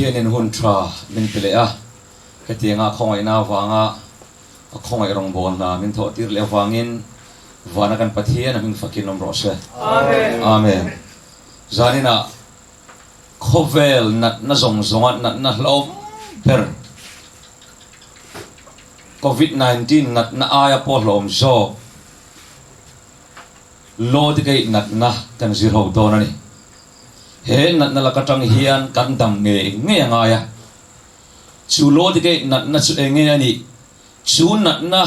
Pathianin hun tha min pe leh a, hetianga khawngaihna avanga a khawngaih rawngbâwl hna min thawh tir leh avangin vana kan Pathian a hming fakin awm rawh se. Amen. Zaninah khawvel natna zawng zawnga natna hlauhawm ber Covid 19 natna aia pawh hlauhawm zawk Lawdikeih natna kan zir ho dawn a ni. He natna lak atang hian kan dam ngei ngei a ngai a. Chu Lawdikeih natna chu eng nge a nih? Chu natna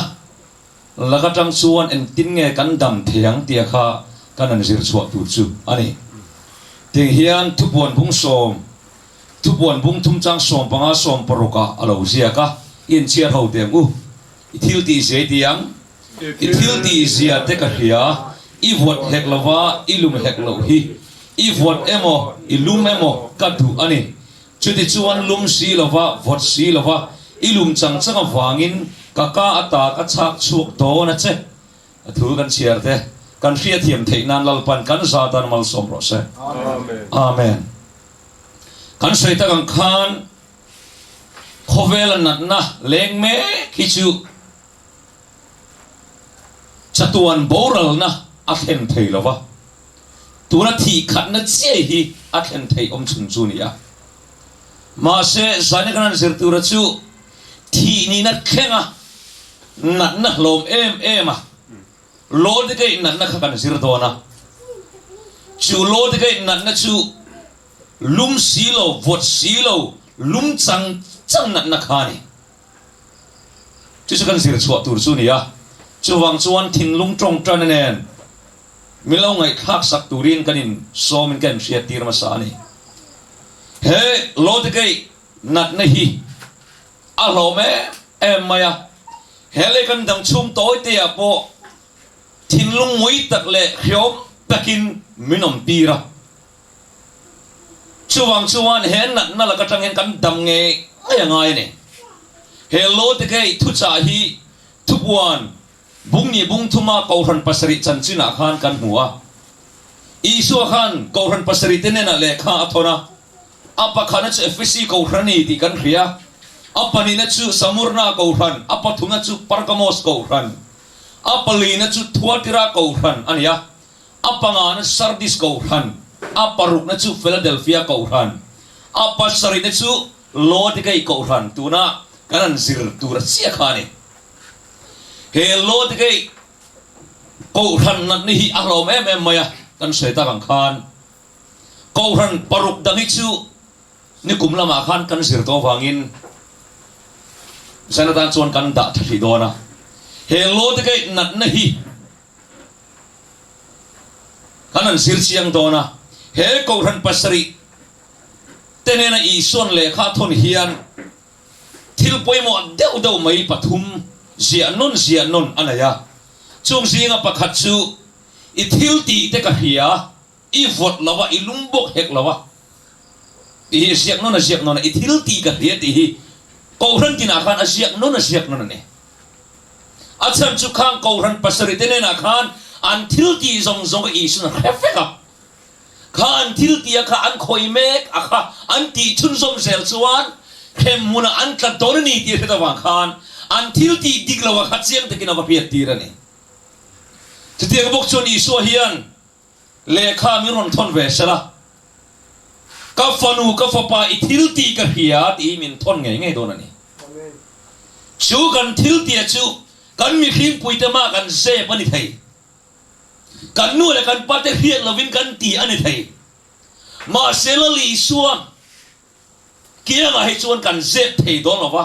lak atang chuan engtin nge kan dam thei ang tia kha kan han zir chhuah tur chu a ni. Tiang hian thupuan bung sawm, thupuan bung thum chang 15 16 ah a lo ziak a, i inchhiar ho teh ang u. I thil tih zia i ti ang. I thil tih zia te ka hria, i vuat hek lo va, i lum hek loh hi. I vuat emaw, i lum emaw ka duh a ni. Chutichuan lum si lo va, vawt si lo va, i lum chang chang avangin ka ka ata ka chhak chhuak dawn a che. A thu kan chhiar te, kan hriathiam theih nan Lalpan kan za tan malsawm rawh se. Amen. Kan sawi tak ang khan khawvela natna leng mek hi chu Chatuan boralna a thlen thei lo va, tuna thih khatna chiai hi a thlen theih awm chhun chu ni a. Mahse, zan kan han zir tura chu thih nihna thleng a, natna hlawm em em a, Lawdikeih natna kha kan zir dawn a. Chu Lawdikeih natna chu lum si lo, vawt si lo, lum chang chang natna kha a ni. Chu chu kan zir chhuah tur chu ni a, chuvang chuan thinlung tawngtana nen min lo ngaihthlak sak turin kan in sawmin ka inhriat tir hmasa a ni. He Lawdikeih natna hi a hlawm em em mai a, he lei kan dang chhung tawi te ah pawh thinlung ngui tak leh hreawm takin min awm tir a. Chuvang chuan he natna lak atang hian kan dam ngei ngei a ngai a ni. He Lawdikeih thuchah hi thupuan bung ni bung thuma Kohhran pasarih chanchinah khan kan hmu a. Isua khan Kohhran pasarih te hnenah lehkha a thawn a. A pakhatna chu Efesi Kohhran a ni tih kan hria. A pahnihna chu Samurna Kohhran, a pathumna chu Pergamos Kohhran, a palina chu Thuatira Kohhran a ni a. A pangana Sardis Kohhran, a parukna chu Philadelphia Kohhran, a pasarihna chu Laodikeih Kohhran, tuna kan han zir tur a chiah kha a ni. He Laodikeih Kohhran natna hi a hlawm em em mai a, kan sawi tak ang khan Kohhran paruk dang hi chu nikum lamah khan kan zir tawh avangin zan atan chuan kan dah tha hrih dawn a. He Laodikeih natna hi Kan han zir chiang dawn a, he Kohhran pasarih te nena Isuan lehkha a thawn hian thil pawimawh deuh deuh mai pathum ziah nawn ziah nawn a nei a. Chung zinga pakhat chu, I thil tih te ka hria, i vawt lo a, i lum bawk hek lo a tih hi ziak nawn a ziak nawn a, i thil tih ka hria tih hi Kohhran tinah khan a ziak nawn a ziak nawn a ni. A chhan chu khang Kohhran pasarih te hnenah khan an thil tih zawng zawng kha Isuan a hre vek a. Kha an thil tih a kha an khawih mek a kha an tih chhunzawm zel chuan hrem hmunah an tlat dawn a ni tih a hret avang khan an thil tih dik lo a kha chiang takin a va hriat tir a ni. Chutiang bawk chuan Isua hian lehkha min rawn thawn ve sela, Ka fanu, ka fapa, i thil tih ka hria tih hi min thawn ngei ngei dawn a ni. Chu kan thil tih chu kan mihringpuite mah kan zep a ni thei. Kan nu leh kan pate hriat lovin kan ti a ni thei. Mahse Lal Isua kiangah hi chuan kan zep thei dawn lo va,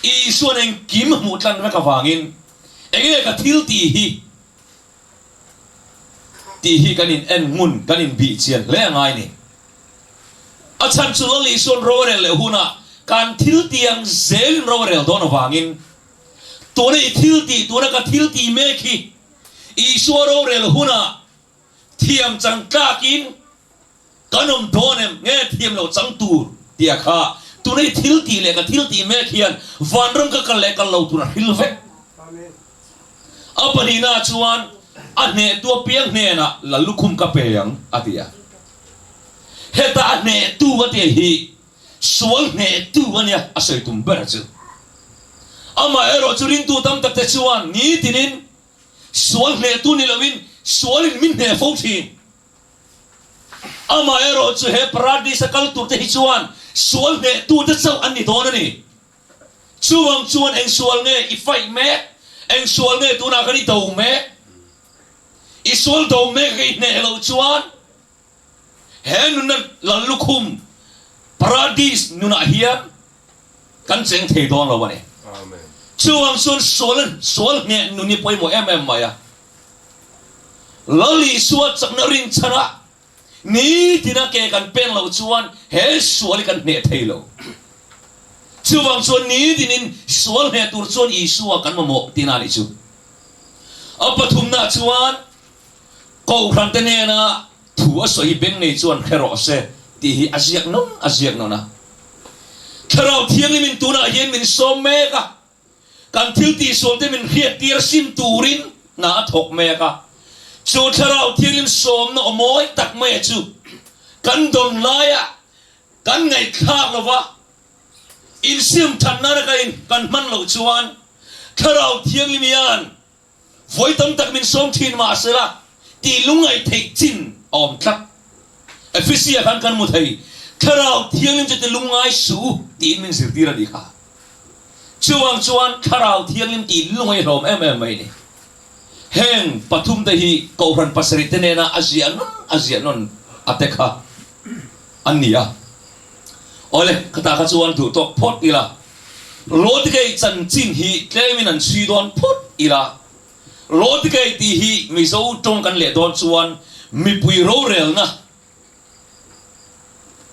Isua'n engkim hmuh tlan vek avangin enge ka thil tih hi Tih hi kan in en hmun, kan in bih chian hle a ngai ni. A chhan chu Lal Isua'n rorel leh hunah kan thil tiang zelin rorel dawn avangin tuna i thil tih, tuna ka thil tih mek hi Isua rorel hunah thiam chang tlakin kan awm dawn em? Nge thiam lo chang tur tia kha tuna i thil tih leh ka thil tih mek hian vanram ka kal leh kal lo tur a hril vek. A pahnihna chuan a hnehtu apiang hnenah la lukhum ka pe ang a ti a. Heta a hnehtu a tih hi Sual hnehtu a nia a sawi tum ber chu. Amaherawh chu ringtu tam tak te chuan nitinin sual hnehtu ni loin sualin min hneh fo thin. Amaherawh chu he Paradis a kal tur te hi chuan sual hnehtu te chauh an ni dawn a ni. Chuvang chuan eng sual nge i faih mek? Eng sual nge tunah khan i do mek? I sual do mek a i hneh loh chuan He nunna lal lukhum Paradis nunah hian kan cheng thei dawn lo a ni. Chuvang chuan sual sual hneh nun hi pawimawh em em mai a. Lal Isua chakna rinchhanah nitina ke kan peng loh chuan he sual hi kan hneh thei lo. Chuvang chuan nitinin sual hneh tur chuan Isua kan mamawh tihna a nih chu. A pathumna chuan Kohhran te hnena thu a sawi hi beng nei chuan hre rawh se tih hi a ziak nawn a ziak nawn a. Thlarau Thianghlimin tunah hian min sawm mek a, kan thil tihsual te min hriattir sim turin hna a thawk mek a. Chu Thlarau Thianghlim sawmna aw mawi tak maia chu kan dawn laia kan ngaihthlak lova insiam that nana kan hman loh chuan Thlarau Thianghlim hian Vawi tam tak min sawm thin mahsela tih lungngaih theih chin a awm tlat. Ephesiah khan kan hmu thei, Thlarau Thianghlim chu ti lungngai suh tiin min zirtir a nih kha. Chuvang chuan Thlarau Thianghlim tih lungngaih hlawm em em mai a ni. Heng pathum te hi Kohhran pasarih te nena a ziah nawn a ziah nawn a te kha an ni a. Awle, khatah kha chuan duh tawk phawt ila. Lawdikei chanchin hi tlemin an chhui dawn phawt ila. Lawdikei tih hi Mizo tawng kan leh dawn chuan mipui rorelna,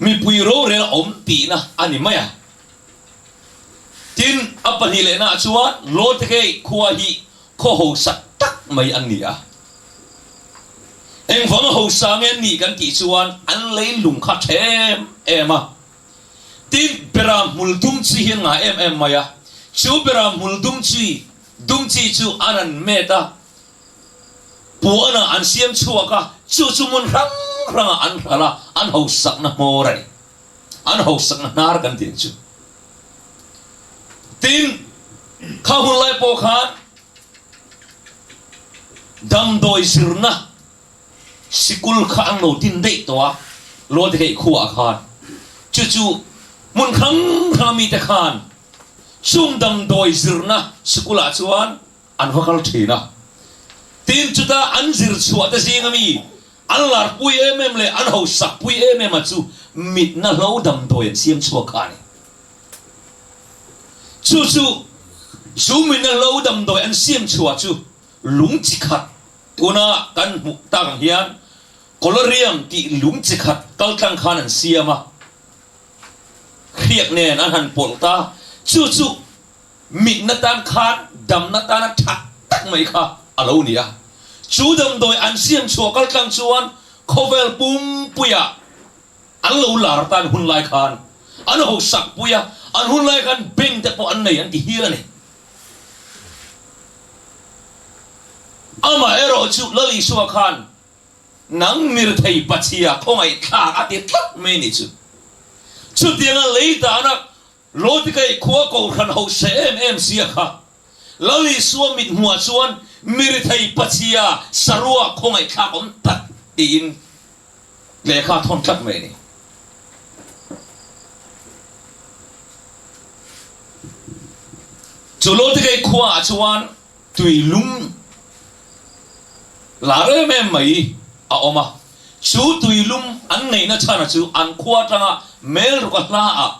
mipui rorel awm tihna a ni mai a. Tin, a pahnih lehnaah chuan Lawdikei khua hi khaw hausa tak mai an ni a. Engvanga hausa nge an nih kan tih chuan an leilung kha tha em em a. Tin, Beram hmul dum chi hi an ngah em em mai a, chu Beram hmul dum chi dum chi chu an an met a, puanah an siam chhuak a, chu chu hmun hrang hrangah an hralh a, an hausakna hmawr a ni. An hausakna hnar kan tih ang chu. Tin, kha hun lai pawh khan damdawi zirna Sikul kha an lo din daih tawh a, Lawdikei khuaah khan. Chu chu hmun hrang hranga mite khan chung damdawi zirna sikulah chuan an va kal thin a. Tin, chuta an zir chhuah te zinga mi an larpui em em leh an hosakpui em em a chu mitna hlo damdawi an siam chhuak kha a ni. Chu chu chu mitna hlo damdawi an siam chhuah chu lung chi khat Tuna kan hmuh tak ang hian Colorium tih lung chi khat kaltlang khan an siam a, hriak nen an han pawlh ta, chu chu mitna tan khan damna tana tha tak mai kha a lo ni a. Chu damdawi an siam chhuah kaltlang chuan khawvel pumpuiah an lo lar tan hun lai khan an hosak pui a, an hun lai khan bank te pawh an nei an ti hial a ni. Amaherawh chu Lal Isua khan, Nang mirthei pachhia khawngaihthlak a ti tlat mai ni chu. Chutianga lei dana Lawdikei khua kohhran ho hre em em sia kha, Lal Isua mit hmuah chuan mirthei pachhia sarua khawngaihthlak awm tak tiin lehkha a thawn tlat mai a ni. Chu Lawdikei khuaah chuan tui lum lar em em mai a awm a, chu tui lum an neihna chhana chu an khua atanga mel ruka hlaah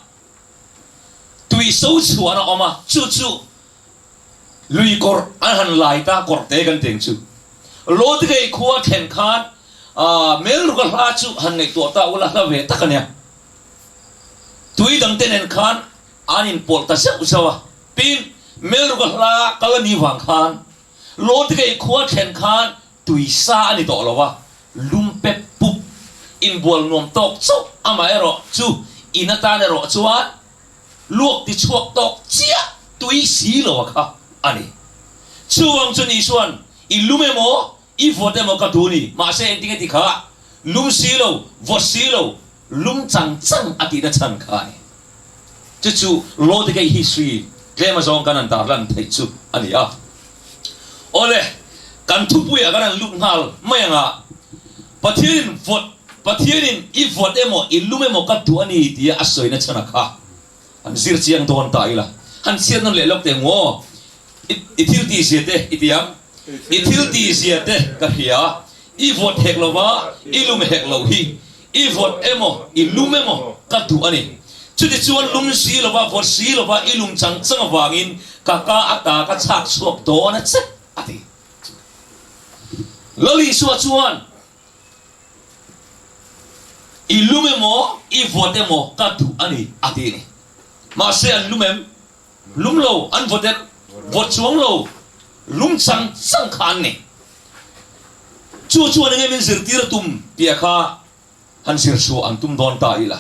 tui so chhuan a awm a, chu chu lui kawrh an han lai ta kawrh te kan teng chu. Lawdikei khua thlen khan mel ruka hla chu han ngaihtuah ta ula hla ve tak a nia. Tui dangte nen khan an inpawlh ta zeuh zeuh a, tin, Melruka hla kal a nih vang khan Lawdikei khua thlen khan tui sa a ni tawh lo a, lum pep pup, inbual nuam tawk chauh amaherawh chu in atan erawh chuan luak ti chhuak tawk chiah tui si lo a kha a ni. Chuvang chu ni chuan i lum emaw i vawt emaw ka duh ni, mahse engtin nge ti kha lum si lo, vawt si lo, lum chang chang a tihna chhan kha a ni. Chu chu Laodikei history tlem azawng kan han tarlan theih chu a ni a. Awle, kan thupuiah kan han lut nghal mai ang a, Pathianin vawt, Pathianin i vawt emaw i lum emaw ka duh a ni tia a sawina chhan a kha han zir chiang dawn ta ila. Han chhiat nawn leh lawk teh maw? I, i thil tih zia te i ti ang? I thil tih zia te ka hria, i vawt hek lo va, i lum hek lo hi. I vawt emaw, i lum emaw ka duh a ni. Chutichuan lum si lova, vawt si lova i lum chang chang avangin ka ka ata ka chhak chhuak dawn a che, a ti. Lal Isua chuan, I lum emaw, i vawt emaw ka duh a ni, a ti a ni. Mahse an lum em? Lum lo, an vawt em? Vawt chuang lo, lum chang chang kha an ni. Chu chuan enge min zirtir a tum tih kha han zir chhuah an tum dawn ta ila.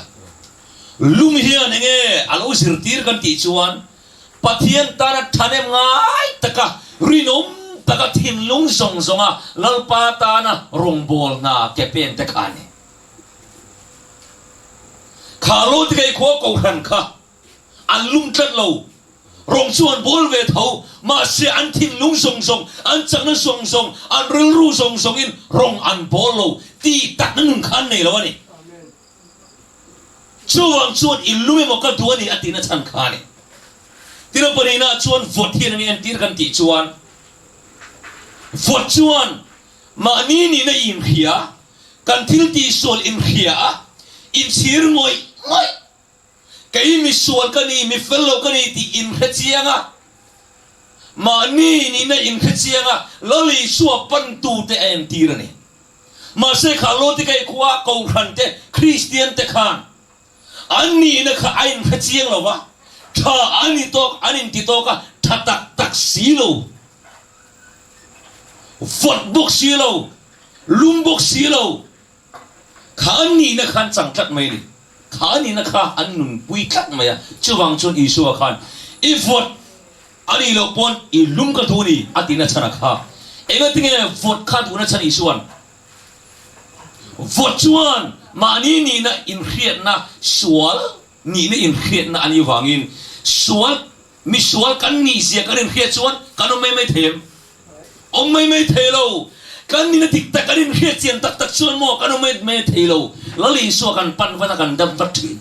Lum hian enge a lo zirtir kan tih chuan Pathian tana thanem ngai taka rinawm taka thinlung zawng zawnga Lalpa tana rawngbawlna ke pen te kha a ni. Kha Lawtikei khua Kohhran kha An lum tlat lo. Rawng chu an bawl ve tho. Mahse an thinlung zawng zawng, an chakna zawng zawng, an rilru zawng zawngin rawng an bawl lo tih takna nun kha an nei lo a ni. Chuvang chuan i lum emaw ka duh a ni a tihna chhan kha a ni. Tira pahnihna chuan vawt hian an entir kan tih chuan vawt chuan mahni nihna i inhria, kan thil tihsual inhria a, inchhir ngawih ngawih Kei mi sual ka ni, mi fel lo ka ni tih inhre chiang a, mahni nihna inhre chiang a, Lal Isua pantute a entir a ni. Mahse kha Lawtikai khua Kohhran te, Kristian te khan an nihna kha a inhre chiang lo va, tha an ni tawk, an inti tawk a, tha tak tak si lo, vawt bawk si lo, lum bawk si lo, Kha an nihna kha an chang tlat mai a ni. Kha an nihna kha an nunpui tlat mai a. Chuvang chuan Isua khan, I vawt a nih loh pawn i lum ka duh a ni, a tihna chhan a kha. Engatinge vawt kha duhna chhan Isua'n? Vawt chuan mahni nihna inhriatna, sual nihna inhriatna a nih vangin sual, misual kan nihzia kan inhriat chuan kan awm mai mai thei em? Awm mai mai thei lo. Kan nihna dik tak kan inhriat chian tak tak chuan maw kan awm mai mai thei lo. Lal Isua kan pan vat a kan dam vat thin.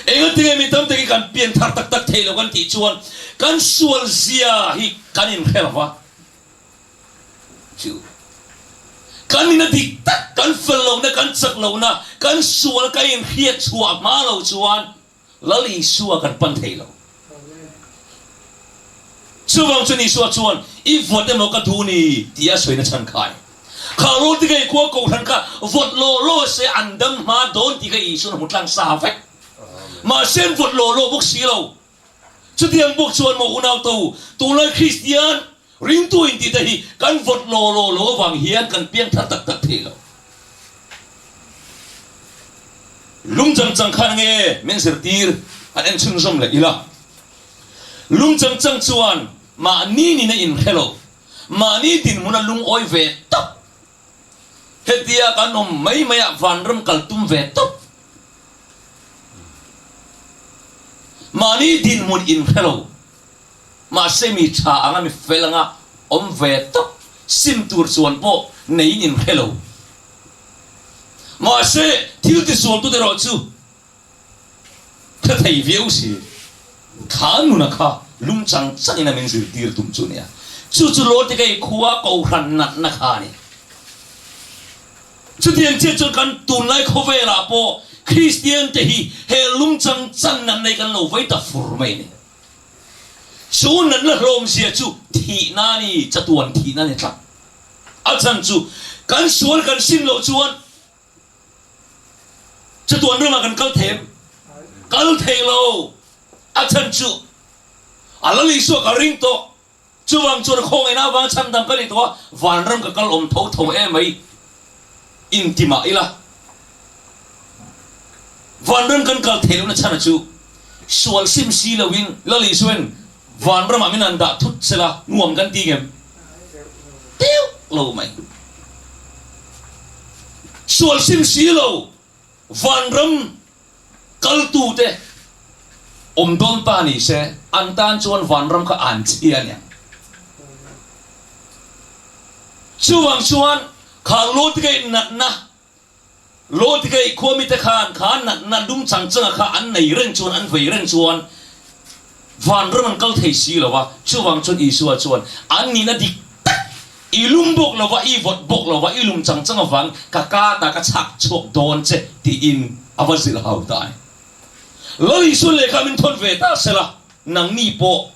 Engatinge mi tam takin kan pian thar tak tak thei lo kan tih chuan kan sual zia hi kan inhre lo va. Chu kan nihna dik tak kan fel lohna kan chak lohna kan sual kan inhriat chhuah hma lo chuan Lal Isua kan pan thei lo. Chuvang chuan Isua chuan, I vawt emaw ka duh ni? tia a sawina chhan kha a ni. Kha rual te kei khua Kohhran kha vawt law law se an dam hma dawn tih kha Isuan a hmu tlang sa vek. Mahse an vawt law law bawk si lo. Chutiang bawk chuan maw unau to, tunlai Kristian Ringtu intih te hi kan vawt law law lo avang hian kan piang thar tak tak thei lo. Lung chang chang khan nge min zirtir han en chhunzawm leh ila. Lung chang chang chuan mahni nina inhre lo, mahni dinhmuna lungawi ve tawp, hetia kan awm mai maiah vanram kal tum ve tawp, mahni dinhmun inhre lo, Mahse mi tha anga mi fel anga awm ve tawp sim tur chuan pawh neiin inhre lo. Mahse thil tisualtute erawh chu hre thei viau si. Kha nuna kha lum chang changin a min zirtir tum chu nia. Chu chu Lawtikei khua Kohhran natna kha a ni. Chutiang chiah chuan kan tunlai khawvelah pawh Kristiante hi he lum chang chang natna hi kan lo vei ta fur mai a ni. Chu natna hlawmzia chu thihna a ni, chatuan thihna a ni tlat. A chhan chu kan sual kan sim loh chuan chatuan ramah kan kal thei em? Kal thei lo. A chhan chu a Lal Isua ka ring tawh. Chuvang chuan khawngaihna avanga chhandam ka ni tawh a, vanram ka kal awm tho tho em mai inti mah ila. Vanram kan kal theih lohna chhana chu sual sim si loin Lal Isuain vanramah min han dah thut sela nuam kan ti ngem? Teuh lo mai. Sual sim si lo vanram kaltute. Awm dawn ta ni se, an tan chuan vanram kha an chhia aniang. Chuvang chuan kha Lotgate natna, Lotgate khuamite khan kha natna lum chang changa kha an nei reng chuan, an vei reng chuan vanram an kal thei si lo va. Chuvang chuan Isua chuan an nihna dik tak i lum bawk lo va, i vawt bawk lo va, i lum chang chang avang ka kata ka chhak chhuak dawn che tiin a va zilh hau ta a ni. Lal Isua lehkha min thawn ve ta sela, nangni pawh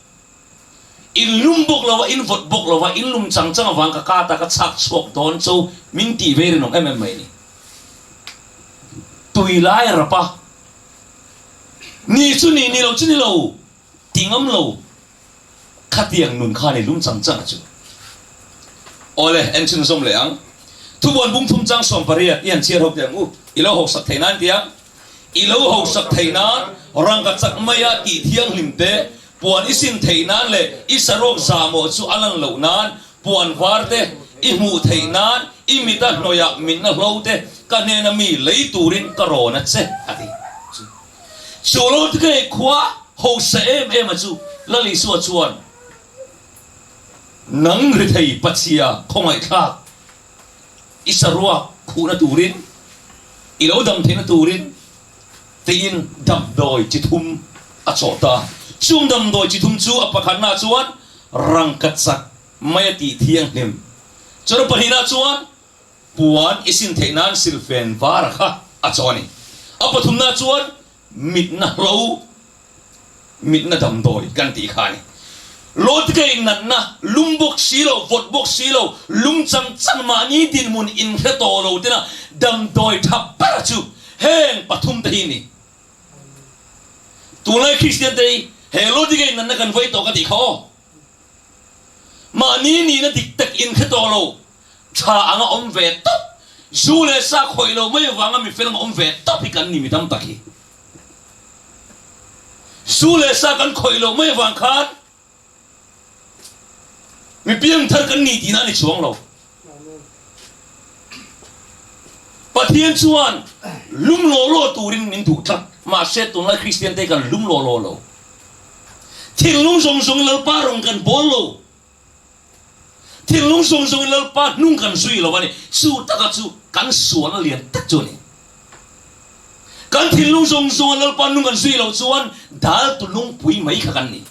in lum bawk lo va, in vawt bawk lo va, in lum chang chang avang ka kata ka chhak chhuak dawn cho min tih ve rinawm em em mai ni. Tui lai rap a, ni chu ni, ni lo chu ni lo, ti ngam lo. Khatiang nun kha ni lum chang chang a chu. Awle, en chhun zawm leh ang. Thubuan bung thum chang 18 i han chhiar ho teh ang u. I lo hausak theih nan tiang. I lo hausak theih nan rangka chak maia tih thianghlim te, puan i sin theih nan leh i saruak zahmawh chu a lan loh nan, puan var te i hmuh theih nan i mita hnawihah mitna hlo te ka hnena mi lei turin ka rawn a che, a ti. Chu lo te ngei khua hausa em em a chu Lal Isua chuan, Nang rithei pachhia khawngaihthlak i saruak khuhna turin, i lo dam theihna turin tiin damdawi chi thum a chawh ta. Chung damdawi chi thum chu a pakhatna chuan rangkachak mai a tih thianghlim. Chuan a pahnihna chuan Puan i sin theih nan silfen var kha a chaw a ni. A pathumna chuan mitna hlo, mitna damdawi kan tih kha a ni. Lawtgei natna, lum bawk si lo, vawt bawk si lo, lum chang chang mahni dinhmun inhre tawh lo tena damdawi tha ber chu heng pathum te hi a ni. Tunlai Kristian te hi he lawtgei natna kan vei tawh ka tih kha aw. Mahni nihna dik tak inhre tawh lo. Tha anga awm ve tawp, zu leh sa khawih lo mai avanga mi fel anga awm ve tawp hi kan ni mi tam tak hi. Zu leh sa kan khawih lo mai avang khan mi piangthar kan ni tihna a ni chuang lo. Pathian chuan lum law law turin min duh tlat, mahse tunlai Kristian te kan lum law law lo. Thinlung zawng zawngin Lalpa rawng kan bawl lo. Thinlung zawng zawngin Lalpa hnung kan zui lo a ni. Chu taka chu kan sualna lian tak chu a ni. Kan thinlung zawng zawnga Lalpa hnung kan zui loh chuan dal tu lungpui mai kha kan ni.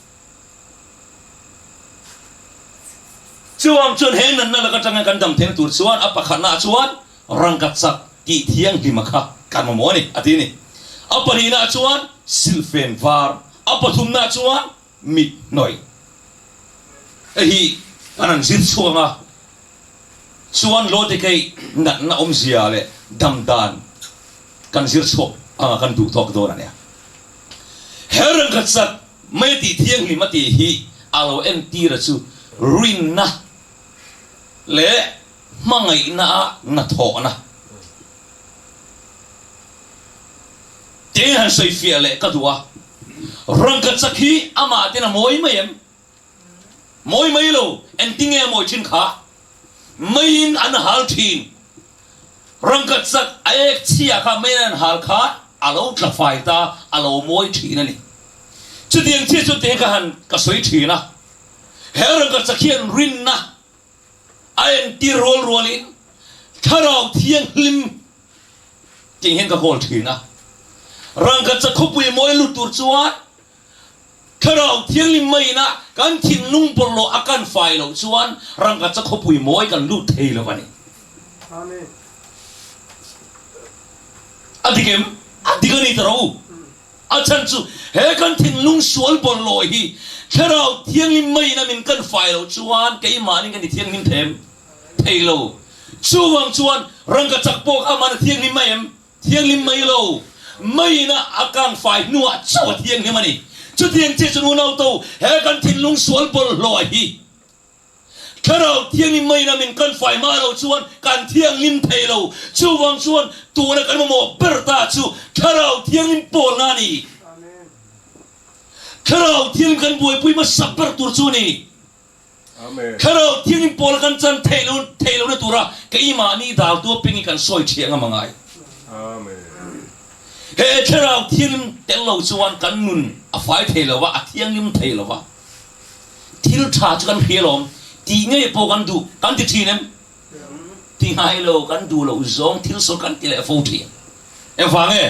Chuvang chuan he nanna lak atanga kan dam theihna tur chuan a pakhatnaah chuan rangka chak tih thianghlima kha kan mamawh a ni, a ti a ni. A pahnihnaah chuan silhfen var, a pathumnaah chuan mit hnawih. Hei hi kan han zir chhuak ang a, chuan Lawdekei natna awmzia leh dam dan kan zir chhuak ang a, kan duh tawk dawn a nia. He rangkhat chak mai tih thianghlim a tih hi a lo entira chu rinna leh hmangaihna a hnathawhna. Te han sawi fiah leh ka duh a, rangkhat chak hi amah ten a mawi mai em? Mawi mai lo, engtinge a mawi thin kha? Meiin an hal thin. Rangkhat chak a ek chhia kha meiin an hal kha a lo tla fai ta, a lo mawi thin a ni. Chutiang chiah chu te ka han ka sawi thin a, he rangkhat chak hian rinna a entir rual rualin Thlarau Thianghlim tih hian ka kawl thin a. Rangkachak khawpui mawi lut tur chuan Thlarau Thianghlim maiin a kan thinlung bawlhhlawh a kan fai loh chuan Rangkachak khawpui mawi kan lut thei lo a ni. A dik em? A dik a ni ta rawh u. A chhan chu he kan thinlung sual bawlhhlawh hi Thlarau Thianghlim maiin a min kan fai loh chuan keimahni kan i thianghlim them thei lo. Chuvang chuan rangkachak pawh kha aman a thianghlim mai em? Thianghlim mai lo. Maiin a a kang fai hnuah chauh a thianghlim a ni. Chutiang chiah chuan unau to he kan thinlung sual bawlhhlawh hi Thlarau Thianghlim maiin a min kan fai hma lo chuan kan thianghlim thei lo. Chuvang chuan tuna kan mamawh ber ta chu Thlarau Thianghlim pawlna a ni. Thlarau Thianghlim kan buaipui hmasa ber tur chu a ni. Thlarau Thianghlim pawla kan chan theih lo theih lohna tura keimahni daltu apiang hi kan sawi thiang a mangai. He Thlarau Thianghlim tel lo chuan kan nun a. fai thei lo va, a thianghlim thei lo va. Thil tha chu kan hria lawm, tih ngei pawh kan duh, kan ti thin em? Ti ngai lo, kan duh loh zawng thil sawn kan ti leh fo thin. Engvang nge?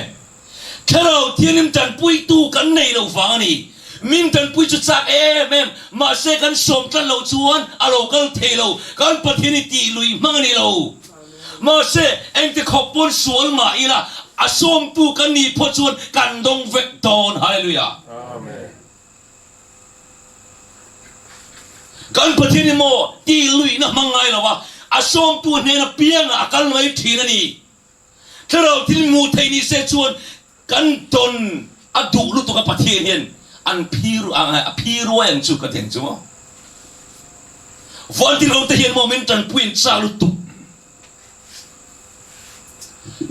Thlarau Thianghlim tanpuitu kan nei loh vang a ni. Min tanpui chu chak em em, mahse kan sawm tlat loh chuan a lo kal thei lo, kan Pathian hi tih lui hmang a ni lo. Mahse, engti khawp pawn sual mah ila, a sawmtu kan nih phawt chuan kan dawng vek dawn. Hallelujah! Kan Pathian hi maw tih luihna hmang ngai lo a, a sawmtu hnena piangah a kal mai thin a ni. Thlarau thil hmuh theih ni se chuan kan tawn a duh lutuk a Pathian hian an phi a phi ruai ang chu ka ti ang chu maw. Vantir ho te hian maw min tanpui an chak lutuk.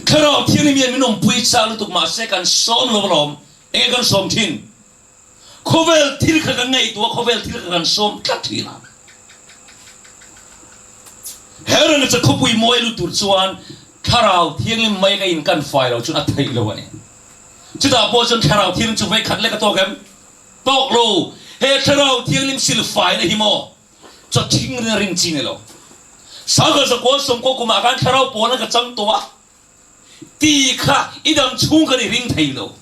Thlarau Thianghlim hian min awmpui chak lutuk mahse kan sawm lo alawm. Enge kan sawm thin? Khawvel thil kha kan ngaihtuah a, khawvel thil kha kan sawm tlat thin a. He rengcha khawpui mawi lut tur chuan Thlarau Thianghlim mai ka in kan fai lo chuan a theih lo a ni. Chutah pawh chuan Thlarau Thianghlim chu vei khat lek a tawk em? Tawk lo. He Thlarau Thianghlim silfaina hi maw chaw thing rin a rin chi ni lo. Sangha zakua sawmkaw kumah khan Thlarau pawlna ka chang tawh a. Ti kha i dam chhung kan i ring thei lo.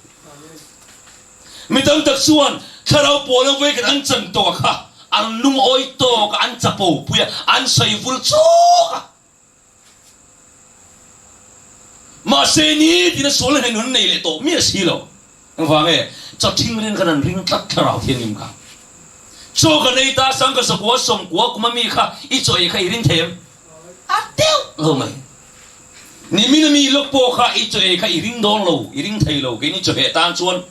Mi tam tak chuan thlarau pawl ang veikan an chan tawk a kha an lungawi tawk a, an chapo pui a, an sawi vul chawk a. Mahse nitin a sual hnen hun nei leh tawh miah si lo. Engvang nge? Chaw thing rin khan an ring tlat thlarau thianghlim kha. Chaw kan ei ta sangka zakua sawmkua kum ami kha i chaw ei kha i ring thei em? A deuh lo mai. Nimin ami lawk pawh kha i chaw ei kha i ring dawn lo, i ring thei lo. Keini chawheh tan chuan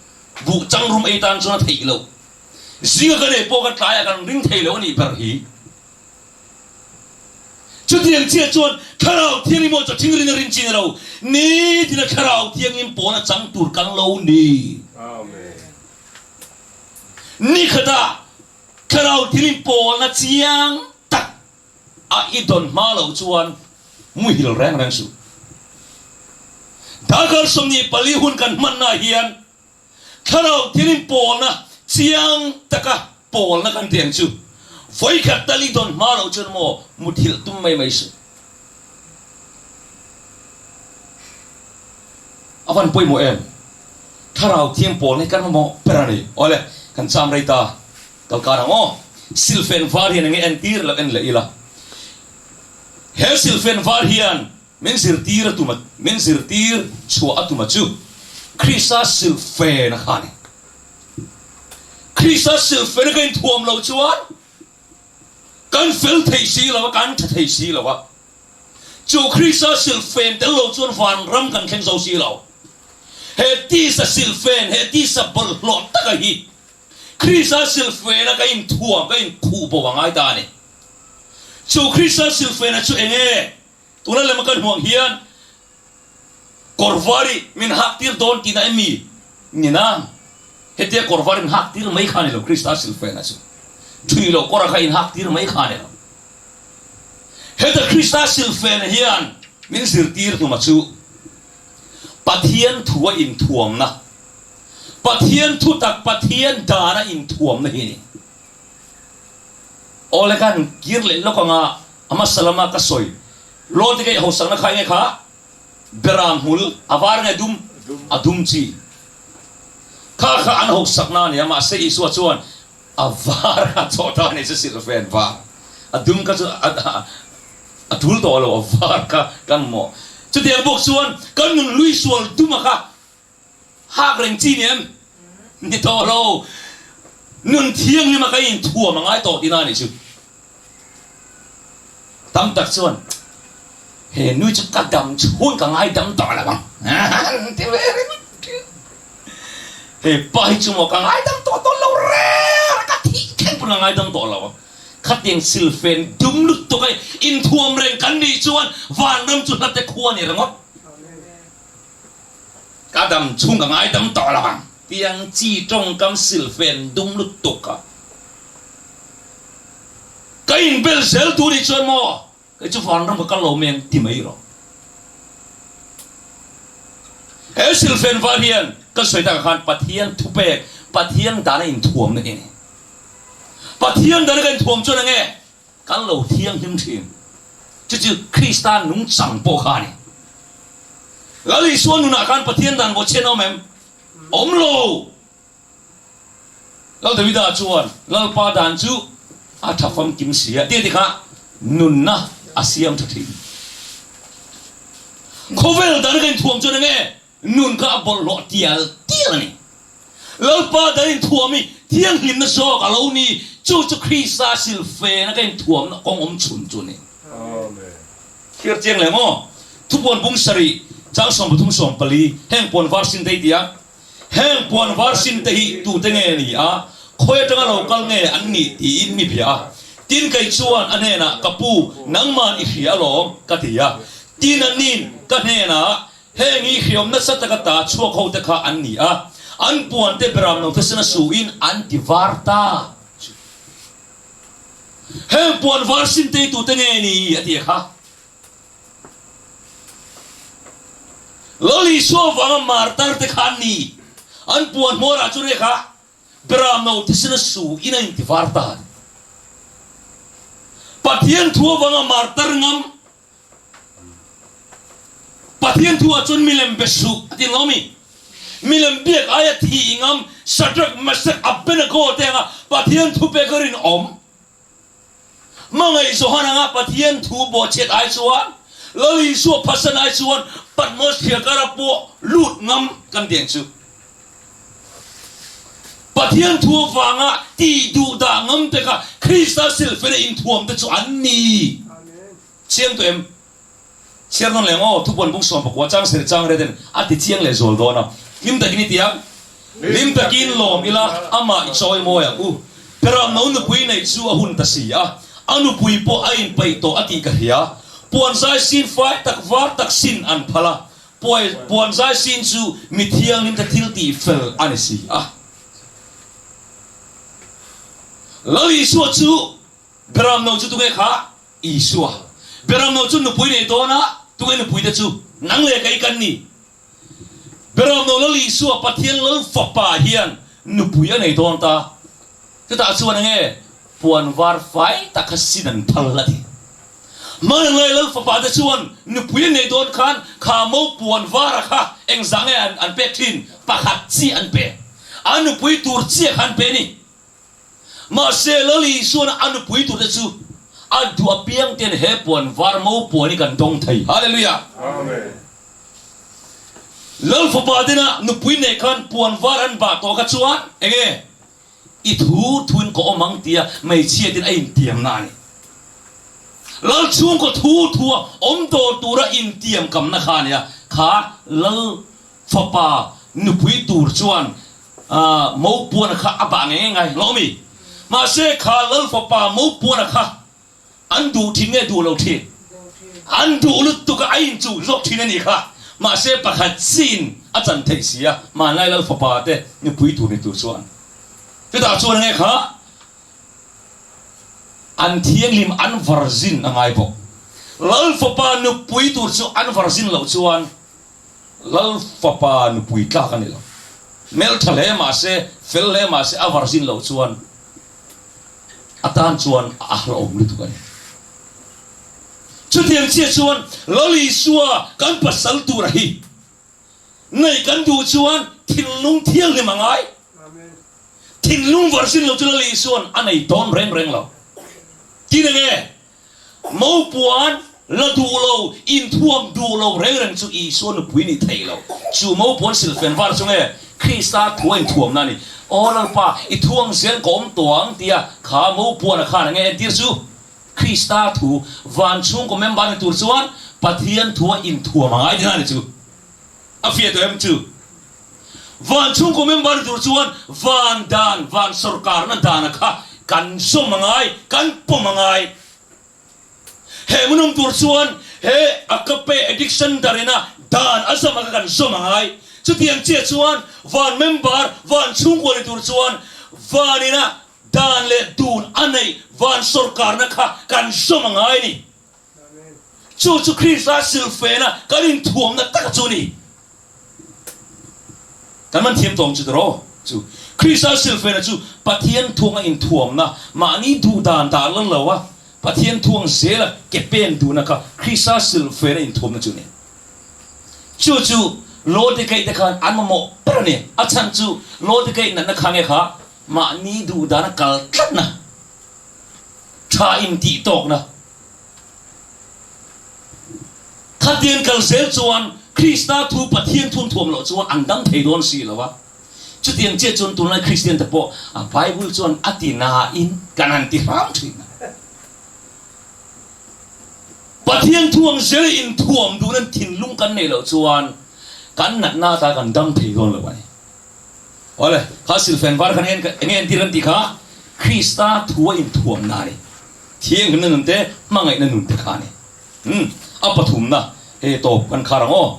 buh changrum ei tan chuan a theih loh. Zinga kan ei pawh kha tlaiah kan ring thei lo a nih ber hi. Chutiang chiah chuan Thlarau Thianghlim aw chaw thing rin a rin chin a lo. Nitin a Thlarau Thianghlim pawn a chang tur kan lo ni. Nikhatah Thlarau Thianghlim pawlna chiang tak A i dawn hma loh chuan muhil reng reng suh. Darkar 24 hun kan hmanna hian thlarau thilin pawlna chiang taka pawlna kan ti ang chu. Vawikhat tal i dawn hma loh chuan maw muthilh tum mai mai suh. A van pawimawh em? Thlarau thiam pawlna hi kan mamawh ber a ni. Awle, kan cham rei ta. Kalkar ang aw. Silfen var hian enge entir loh en leh ila. He silfen var hian min zirtir a tum a, min zirtir chhuah a tum a chu Krista silfen a kha a ni. Krista silfen a ka inthuam loh chuan kan fel thei si lo a, kan tha thei si lo a. Chu Krista silfen tel lo chuan vanram kan thleng zo si lo. He tisa silfen, he tisa bawlhhlawh taka hi Krista silfena ka inthuam, ka inkhuh bo a ngai ta a ni. Chu Krista silfena chu eng nge? Tuna lema kan hmuh ang hian kawr var i min hak tir dawn tihna em mi? Nina, hetia kawr var in hak tir mai kha a ni lo, Krista silfena chu. Thui loh kawra kha in hak tir mai kha a ni lo. Heta Krista silfena hian min zirtir hnuma chu Pathian thua inthuamna, Pathian thutak, Pathian dana inthuamna hi a ni. Awle kan kir leh lawk anga a hmasa lama ka sawi Lawlte ka ihosakna kha enge kha? Beram hmul a var nge dum? A dum chi. Kha kha an hosakna a ni a, mahse Isua chuan a var kha chaw ta a ni chu silhfen var. A dum kha chu a tul tawh lo, a var kha kan mamawh. Chutiang bawk chuan kan nun hlui sual duma kha Hak reng chi ni em? Ni tawh lo. Nun thianghlim a ka inthuam a ngai tawh tina a nih chu. Tam tak chuan he nui chu ka dam chhun ka ngai dam tawh lo ang ti ve ringawt thin. He pa hi chu maw ka ngai dam tawh dawn lo reng a, ka thih thleng pawn ka ngai dam tawh lo ang. Khatiang silfen dum lutuk a inthuam reng kan nih chuan vanram chu hlate khua a ni ringawt. Ka dam chhung ka ngaidam tawh lo ang. Tiang chi tawngkam silfen dum lutuk a ka inbel zel tur nih chuan maw kei chu vanram ka kal lo mai ang ti mai rawh. He silfen var hian ka sawi takah khan Pathian thupek. Pathian dana inthuamna hi a ni. Pathian dana kan inthuam chuan enge? Kan lo thianghlim thin. Chu chu Krista nungchang pawh kha a ni. Lal Isua nunah khan Pathian dan bawhchhiat a awm em? Awm lo! Lal Davida chuan Lalpa dan chu a tha famkim si a tih a ti kha nunna a siam tha thin. Khawvel dan ka inthuam chuan enge nun kha a bawlhhlawh tial tial a ni. Lalpa dan inthuam hi thianghlimna zawk a lo ni, chu chu Krista silfena ka inthuamna kawng awm chhun chu a ni. Thlir chiang leh maw? Thupuan bung sarih chang 33 40 heng puan var sin te hi ti a. Heng puan var sin te hi tute nge ni a, khawi atanga lo kal nge an nih tiin mi bia a. Tin kei chuan a hnenah, Ka pu, nangman i hria alawm, ka ti a. Tin annin ka hnenah, Heng hi hriam nasa taka ta chhuak ho te kha an ni a, an puan te beram lo thisen a suin an ti var ta chu. Heng puan var sin te hi tute nge ni? a ti a kha. Lal Isua vanga martar te kha an ni. An puan hmawrah chu rek a, Beram no thisen a su in a inti var ta a ni. Pathian thu avanga martar ngam, Pathian thu ah chuan milem be suh a ti lo mi? Milem biak aia thi ngam Shadrach, Meshach, Abednego te anga Pathian thu pek a rinawm. Hmangaih Johan anga Pathian thu bawhchhiat ai chuan, Lal Isua phatsan ai chuan Patmos thliarkara pawh lut ngam kan ti ang chu. Pathian thu avanga tih duh dah ngam te kha Krista silfena inthuam te chu an ni. Chiang tawh em? Chhiar nawn leh ang aw, thupuan bung 19 chang ser chang ret in a ti chiang leh zual dawn a. Hlim takin i ti ang. Hlim takin lawm ila, amah i chawi mawi ang u. Peram no nupui neih chu a hun ta si a, a nupui pawh a inpeih tawh a tih ka hria. Puan zai sin fai tak var tak sin an phal a, puan zai sin chu mi thianghlim te thil tih fel a ni si a. Lal Isua chu Beram no chu tunge kha? Isua, Beramno chu nupui nei dawn a, tunge nupuite chu? Nang leh kei kan ni. Beramno Lal Isua, Pathian Lal Fapa hian nupui a nei dawn ta. Chutah chuan enge puan var fai tak kha sin an phal a ti. Hmanlai Lal Fapa te chuan nupui an nei dawn khan kha mo puan vara kha engzah nge an pek thin? Pakhat chiah an pe. A nupui tur chiah kha an pe a ni. Mahse, Lal Isuan a nupui turte chu a duh apiang ten he puan var mo puan hi kan dawng thei. Hallelujah! Amen. Lal fapa tena nupui neih khan puan var an bah tawh kha chuan enge i thu thuin ka awm ang tia hmeichhia ten a intiamna a ni. Lal chhungkaw thu thua awm tawh tura intiam kamna kha a nia. Kha Lal Fapa nupui tur chuan mo puana kha a bah ngei ngai lo mi? Mahse kha Lal fapa mo puana kha an duh thin nge duh lo thin? An duh lutuk a, a inchuh zawk thin a nih kha. Mahse pakhat chin a chan theih si a, hmanlai Lal fapa te nupui tur ni tur chuan. Chutah chuan nge kha an thianghlim an varzin a ngai bawk. Lal fapa nupui tur chu an varzin loh chuan Lal fapa nupui tlak a ni lo. Hmeltha hle mah se, fel hle mah se a varzin loh chuan a tan chuan a hlauhawm lutuk a ni. Chutiang chiah chuan Lal Isua kan pasal tura hi neih kan duh chuan thinlung thianghlim a ngai. Thinlung varzin lo chu Lal Isua'n a nei dawn reng reng lo. Tin enge? Mopuan la duh lo, inthuam duh lo reng reng chu Isua nupui nih theih lo. Chu mopuan silfen var chu nge Krista thu a inthuamna a ni. Aw Lalpa, i thuang zel ka awm tawh ang tia kha mopuana khan enge entir chu? Krista thu, van chhungkaw member ni tur chuan Pathian thu a inthuam a ngai tihna a ni chu. A fiah tawh em chu? Van chhungkaw member ni tur chuan van dan, van sawrkarna dana kha kan zawm a ngai, kan pawm a ngai. He hmunawm tur chuan he Agape addiction darina dan a zawm a kha kan zawm a ngai. Chutiang chiah chuan van member, van chhungkua ni tur chuan vanina dan leh dun a neih van sawrkarna kha kan zawm a ngai a ni. Chu chu Krista silfena kan inthuamna taka chu a ni. Kan man thiam tawng chu tiraw chu. Krista silfena chu Pathian thuanga inthuamna, mahni duh dan dah la lo a, Pathian thuang zela ke pen duhna kha Krista silfena inthuamna chu a ni. Chu chu Lawdikaih te khan an mamawh ber a ni. A chhan chu Lawdikaih natna kha nge kha mahni duh dana kal tlatna, tha intih tawkna. Khatiang kal zel chuan Krista thu Pathian thun thuam loh chuan an dam thei dawn si lo a. Chutiang chiah chuan tunlai Kristian te pawh a Bible chuan a ti nain kan han ti hram thin a. Pathian thu ang zel inthuam duhna thinlung kan neih loh chuan kan natna ata kan dam thei dawn lo a ni. Awle, kha silfen var khan eng enge entir kan tih kha Krista thu a inthuamna a ni. Thianghlimna nun te, hmangaihna nun te kha a ni. Umm, a pathumna hei tawp kan khar ang aw.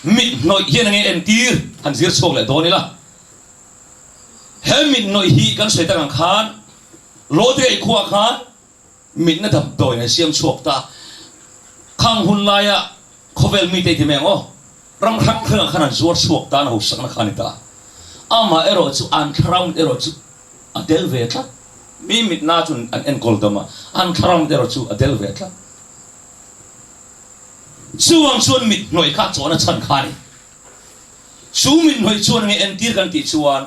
Mit hnawih hian enge entir han zir chhuak leh dawn ila. He mit hnawih hi kan sawi tak ang khan Lawdrei khuaah khan mitna damdawiin an siam chhuak ta. Khang hun laia khawvel mite i ti mai ang aw. Ram hrang hrangah khan an zuar chhuak ta, an hosakna kha a ni ta. Amah erawh chu an thlarau mit erawh chu a del ve tlat. Mi mitna chu an enkawl dam a, an thlarau mit erawh chu a del ve tlat. Chuvang chuan mit hnawih kha chawhna chhan kha a ni. Chu mit hnawih chuan nge entir kan tih chuan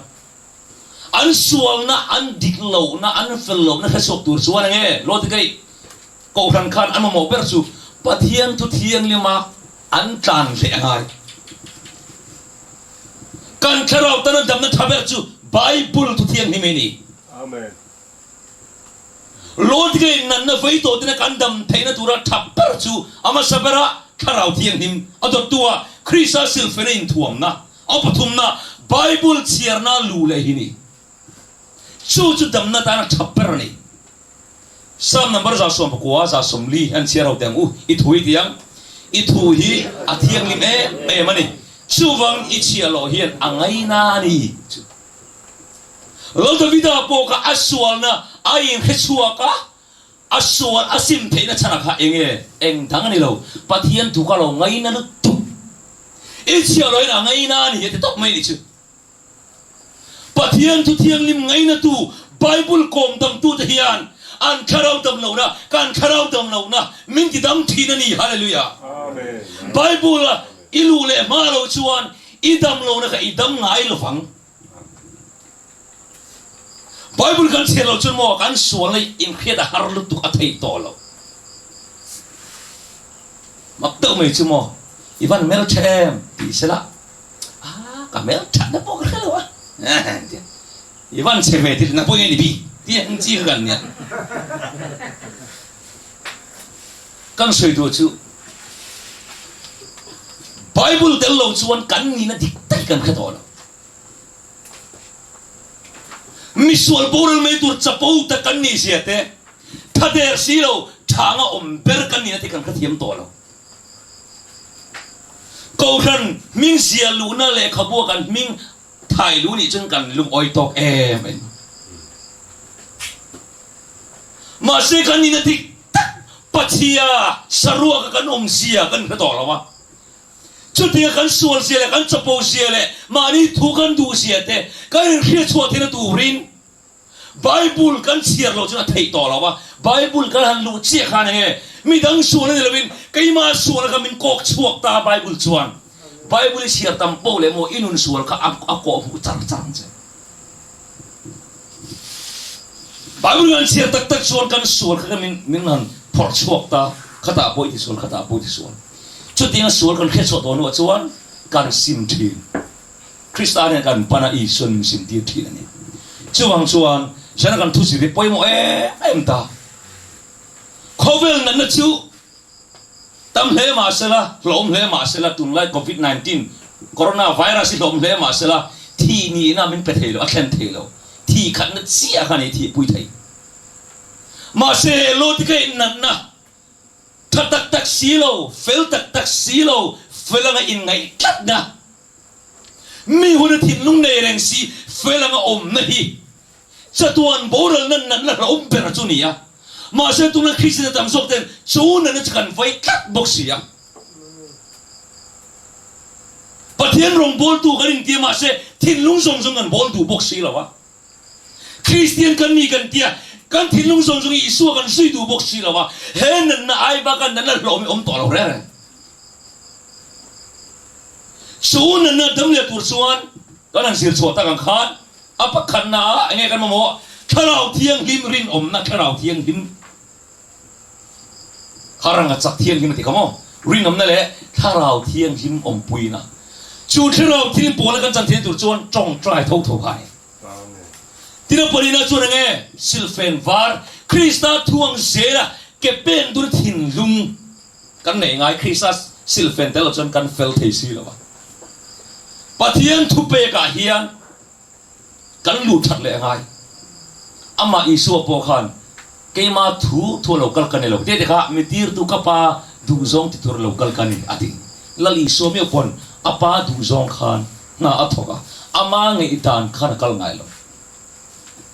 an sualna, an dik lohna, an fel lohna hre chhuak tur chuan enge Lawtikaih Kohhran khan an mamawh ber chu Pathian thu thianglima an tlan hleh a ngai. Kan thlarau tana damna tha ber chu Bible thu thianghlim hi a ni. Amen. Lawtikaih natna vei tawh tena kan dam theihna tura tha ber chu a hmasa bera Thlarau Thianghlim a dawttu a, Krista silfena inthuamna. A pathumna, Bible chhiarna luh leh hi ni. Chu chu damna tana tha ber a ni. Psalm number 119, 140 an chhiar ho teh ang u, I thu hi tiang, I thu hi a thianghlim em em a ni. Chuvang i chhiah loh hian a ngaina a ni. Chu Lal Davida pawh kha a sualna a inhre chhuak a, A sual a sim theihna chhanah kha eng nge? Eng dang a ni lo. Pathian thu kha lo ngaina lutuk. I chhiah loin a ngaina a ni a ti tawp mai ni chu. Pathian thu thianghlim ngainatu, Bible kawm damtute hian an thlarau dam lohna, kan thlarau dam lohna min ti dam thin a ni. Hallelujah! Bible a i luh leh hma loh chuan i dam lohna kha i dam ngai lovang. Bible kan chhiar loh chuan maw kan sualna inhriat a har lutuk a theih tawh loh. Mak deuh mai chu maw i van hmel tha em tih sela ah ka hmel thatna pawh ka hre lo a i van chhe ve tih na pawh nge ni bik tih ang chi kha kan nia. Kan sawi tur chu Bible tel lo chuan kan nihna dik tak hi kan hre tawh lo. Misual boral mai tur chapo tak kan nih zia te, tha der si lo, tha anga awm ber kan nihna te kan hrethiam tawh lo. Kohhran hming zia luhna lehkhabua kan hming thai luh nih chuan kan lungawi tawk em em. Mahse kan nihna dik tak Pathia saruaka kan awm zia kan hre tawh lo a. Chutiang kan sual zia leh kan chapo zia leh mahni thu kan duh zia te kan inhriat chhuah theihna turin Bible kan chhiar loh chuan a theih tawh lo a. Bible kan han luh chiah khan enge midang sual a ni lovin keimah sualna kha min kawk chhuak ta a Bible chuan. Bible i chhiar tam poh leh maw i nun sual kha a kawh hmuh char char ang che. Bible kan chhiar tak tak chuan kan sual kha min min han phawrh chhuak ta, khatah pawh i ti sual, khatah pawh i ti sual. Chutianga sual kan hriat chhuah tawh hnuah chuan kan sim thin. Krista nen kan pan a, Isuan min sim tir thin a ni. Chuvang chuan zana kan thu zir hi pawimawh em em ta. Khawvel natna chu Tam hle mah sela, hlawm hle mah sela, tunlai Covid 19 Corona virus hi hlawm hle mah sela, thi nihna min pe thei lo, a thlen thei lo. Thi khatna chiah kha ni thihpui thei. Mahse he Lawtika innatna tha tak tak si lo, fel tak tak si lo, fel anga inngaih tlatna, mi huna thinlung nei reng si fel anga awmna hi Chatuan boralna natna hlauhawm ber chu ni a, mahse tuna Kristian tam zawk ten chu natna chu kan vei tlat bawk si a. Pathian rawngbawltu kan inti a, mahse Thinlung zawng zawng kan bawl duh bawk si lo a. Kristian kan ni kan tia, kan thinlung zawng zawng Isua kan zui duh bawk si lo a. He natna ai baka natna hlawm hi awm tawh lo reng reng. Chu natna dam leh tur chuan kan han zir chhuah tak ang khan a pakhatna ah enge kan mamawh? Thlarau Thianghlim rinawmna Thlarau Thianghlim. Kha ranga chak thianghlim a ti kha maw? Rinawmna leh thlarau thianghlim awmpuina. Chu thlarau thianghlim pawla kan chan theihna tur chuan tawngtai tho tho kha a ni. Tina palina chuan enge silfen var Krista thu ang zela ke pen dun thinlung kan neih ngai Krista silfen tel lo chuan kan fel thei si lo a. Pathian thupekah hian Kan luh that leh a ngai. Amah Isua pawh khan, Keima thu thu a lo kal ka ni lo. Tih te kha mi tirtu ka Pa duhzawng ti tur a lo kal ka ni, a ti. Lal Isua miau pawn a Pa duhzawng khan hna a thawk a, ama ngaihdan khan a kal ngai lo.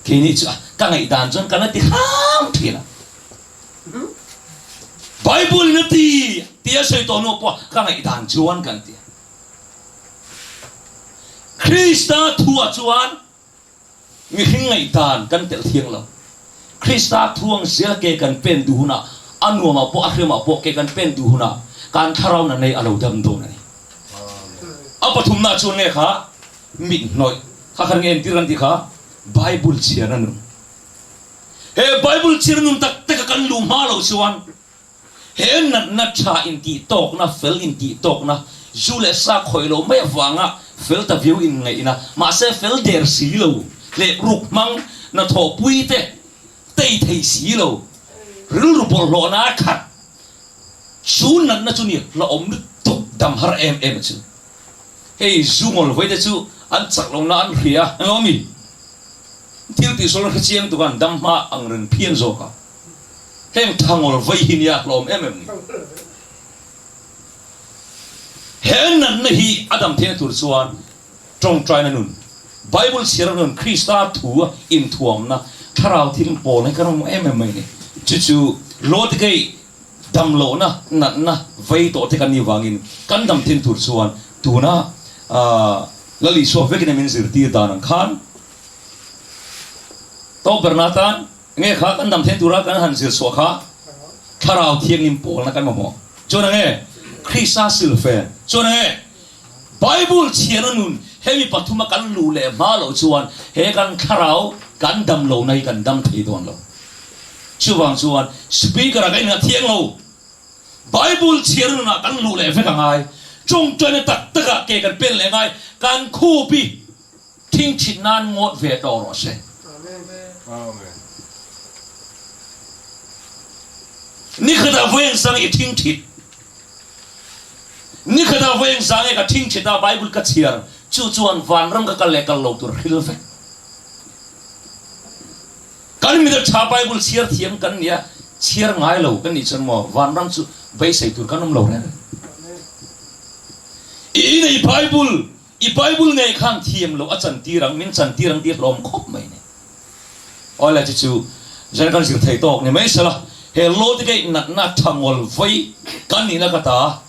Keini chu ka ngaihdan chuan kan la ti hram thin a. Bible in a ti tia sawi tawh hnu pawh ka ngaihdan chuan kan ti a. Krista thuah chuan mihring ngaihdan kan telh thiang lo. Krista thu ang zel ke kan pen duh hunah, a nuamah pawh a hriamah pawh ke kan pen duh hunah kan thlarau na nei a lo dam dawn a ni. A pathumna chuan nge kha mit hnawih kha khan nge entir kan tih kha Bible chhiarna nun. He Bible chhiarna nun tak taka kan luh hma loh chuan He natna tha intihtawkna, fel intihtawkna, zu leh sa khawih loh mai avanga fel ta viau inngaihna, mahse fel der si lo, hlep ruk hmang, hnathawhpui te tei thei si lo, rilru bawlhhlawhna a khat, chu natna chu ni hlauhawm lutuk dam har em em a chu. Hei zu ngawl vawi te chu an chak lohna an hria a, englo mi? Thil tihsual an hre chiang tuk a, an dam hma ang reng phian zawk a. Heng thangawl vei hi nia hlawm em em ni. He natna hi a dam theihna tur chuan tawngtaina nun, Bible chhiarna nun, Krista thu a inthuamna, thlarau thil pawlna hi kan awm em em mai ni. Chu chu Lawtikei damlohna, natna vei tawh te kan nih vangin kan dam theihna tur chuan tuna Lal Isua vekin a min zirtir dan ang khan tawpberna atan Nge kha kan dam theih tura kan han zir chhuah kha Thlarau Thianghlim pawlna kan mamawh. Chuan enge Krista silfen? Chuan enge Bible chhiarna nun hemi pathuma kan luh leh hma loh chuan he kan thlarau kan dam lohna hi kan dam thei dawn lo. Chuvang chuan Speaker-a kan inngah thiang lo. Bible chhiarna nunah kan luh leh vek a ngai. Tawngtaina tak takah ke kan pen leh ngai. Kan khup hi Thing chhit nan ngawt ve tawh rawh se. Nikhatah vawiin sang i thing thit. Nikhatah vawiin sang i ka thing thit a, Bible ka chhiar. Chu chuan vanram ka kal leh kal lo tur hril vek. Kan middle tha Bible chhiar thiam kan nia, chhiar ngai lo kan nih chuan maw vanram chu beisei tur kan awm lo reng. I inei Bible I Bible ngei khan thiam loh a chantir ang, min chantir ang tih a hlawm khawp mai ni. Awle chu chu zan kan zir thei tawk ni mai sela, he Lawdgate natna tha ngawl vawi kan nihna ka ta,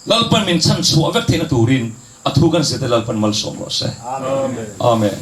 Lalpan min chhan chhuah vek theihna turin a thu kan zir te Lalpan malsawm rawh se. Amen.